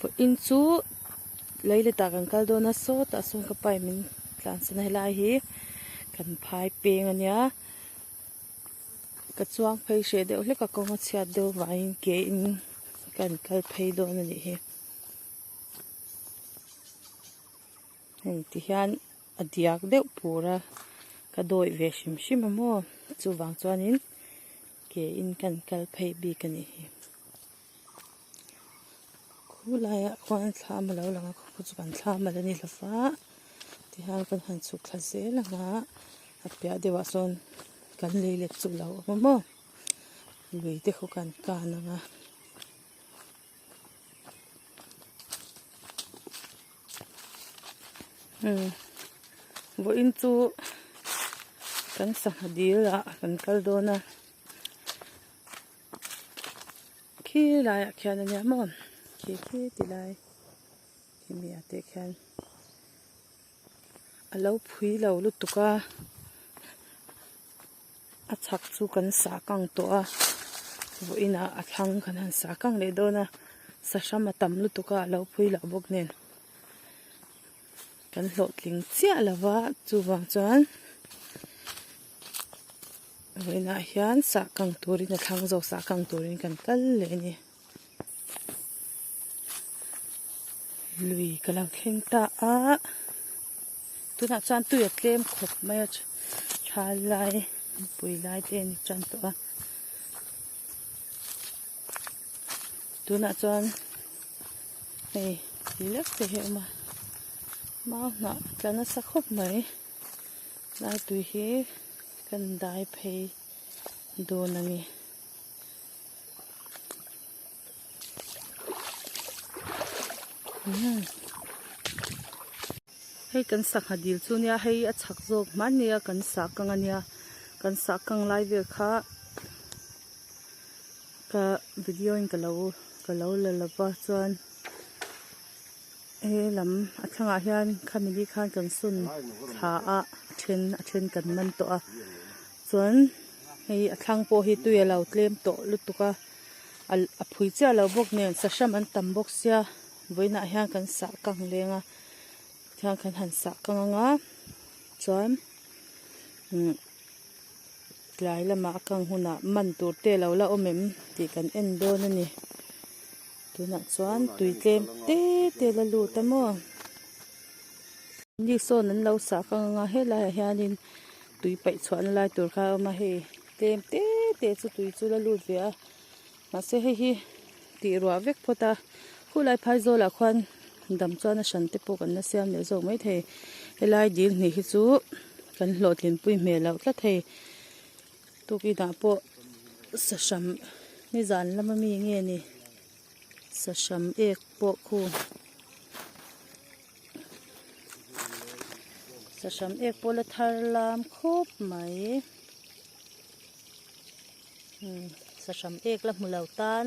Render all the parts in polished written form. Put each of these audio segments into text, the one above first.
Vawiin chu leiletah kan kal dawn a sawtah sawn ka pa in min tlansan a helai hi kan phai peng a nia ka chuang phei hreh deuh hlek a kawng a chhiat deuh vangin ke in kan kal phei dawn a nih hi. Hei ti hian a diak deuh pur a ka dawih ve hrim hrim a maw chuvang chuanin ke in kan kal phei bik a nih hi khulaiah khuan thlam a lo lang a khu chu kan thlam a la ni lo va tihian kan han chhuk thla zel ang a a piah deuhah sawn kan lei let chu a lo awm a maw lui te khu kan kan ang a. Vawiin chu kan sangha dil ah kan kal dawn a khi laiah khian a nia maw khi khi ti lai khimi ah te khian a lo phui lo lutuk a. A chhak chu kan sah kang tawh a vawiinah a thlang kan han sah kang leh dawn a sahram a tam lutuk a a lo phui loh bawk nen kan hlawhtling chiah lo va chuvang chuan vawiinah hian sah kang turin a thlang zawk sah kang turin kan kal leh a ni. Lui ka lo thleng ta a tunah chuan tui a tlem khawp mai a tha lai pui lai te a ni tan tawh a tunah chuan hei ti lek te hi a awm a mau hnah a tla nasa khawp mai lai tui hi kan dai phei dawn a ni. Hei kan sangha dil chu nia hei a chhak zawk hmanni a kan sah kang a nia kan sah kang lai vel kha ka video in ka lo ka lo la lo va chuan he lam a thlangah hian khami ni khan kan sun thla a a then a then kan man tawh a chuan. Hei a thlang pawh hi tui a lo tlem tawh lutuk a a phui chiah lo bawk nen sahram an tam bawk sia vawiinah hian kan sah kang leng a tihian kan han sah kang ang a chuan umm tlai lamah a kang hunah man tur te a lo la awm em tih kan en dawn a ni tunah chuan tui tlem te te la lut a maw. Ni sawn an lo sah kang ang a helaiah hianin tui paih chhuahna lai tur kha a awm a hei tlem te te chu tui chu la lut ve a mahse hei hi tih ruah vek phawt a khulai phai zawlah khuan dam chuan a hran te pawh kan la siam leh zawk maithei helai dil hnih hi chu kan hlawhtlinpui hmel loh tlat hei tukinah pawh sahram nizan lama mi nge ni sahram ek pawh khu. Sahram ek pawh la thar lam khawp mai sahram ek la hmu lo tan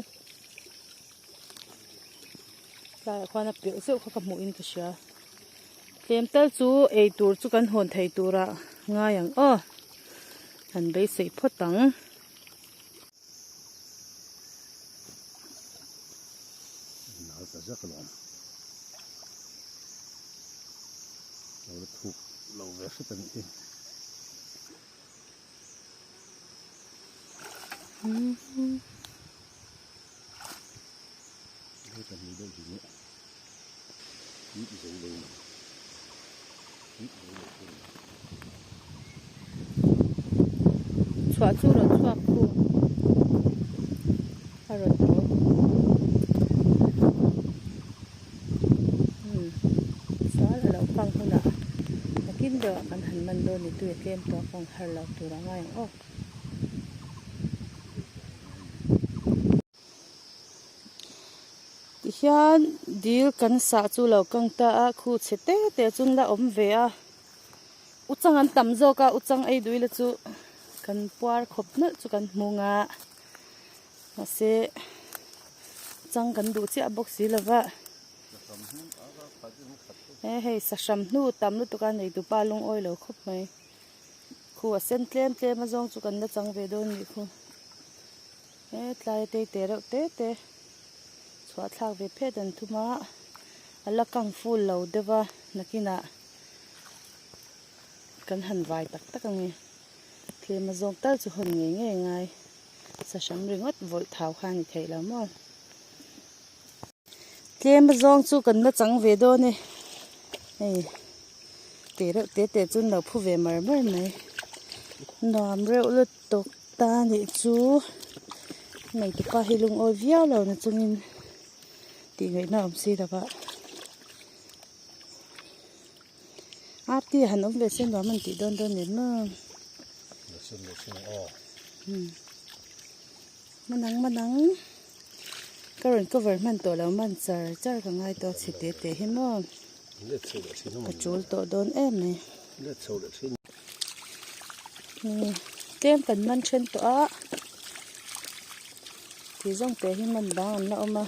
tlaiah khuan a pelh zeuh kha ka hmuh in ka hria tlem tal chu ei tur chu kan hawn thei turah ngai ang aw han beisei phawt ang. Nal ta zak alawm. Lo la thuk lo ve hret a nih hi. Hei ka hmu deuh hi nia. Hip zo lo ni. Hip zo lo chu ni. Chhuah chu rawn chhuak khu a rawn haw. Umm chuan a lo kang hunah nakin deuhah kan han man dawn ni tui a tlem tawh a kang har lo tur a ngai ang aw. Tihian dil kan sah chu lo kang ta a khu chhe te te chu an la awm ve a uchang an tam zawk a uchang ei duh ila chu kan puar khawp nawlh chu kan hmu nga mahse chang kan duh chiah bawk si lo va he hei sahram hnu tam lutuk a nei tupa lungawi lo khawp mai khu a sen tlem tlem a zawng chu kan la chang ve dawn a nih khu. He tlai a tei te reuh te te. Chhuah thlak ve phet an thum a, a la kang full lo deuh a, nakinah kan han vai tak tak ang e. Tlem a zawng tal chu hawn ngei ngei ngai. Sahram ringawt vawlh thau kha a ni theih lo maw. Tlem a zawng chu kan la chang ve dawn e. Hei te reuh te te chu an lo phu ve mar mar mai. Nuam reuh lutuk ta nih chu neitupa hi lungawi viau lo na chungin tih ngaihna a awm si lo va. Arti a han awm ve se nuam an tih dawn dawn nen maw. Manang manang ka rawn cover hman tawh lo man char char ka ngai tawh a chhe te te hi maw ka chul tawh dawn em mai tlem kan man then tawh a ti zawng te hi man bang an la awm a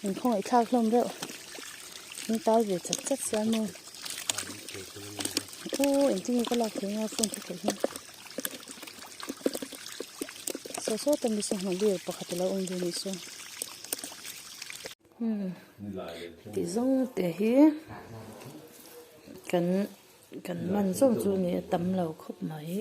inkhawngaih thlak hlawm reuh an tal ve chat chat sia maw aw engtin nge ka lak theih anga phone ka khawih hian. Saw saw ta mi sangha lir pakhat alo awm ve anih chuan umm tih zawng te hi kan kan man zawng chu a ni a tam lo khawp mai.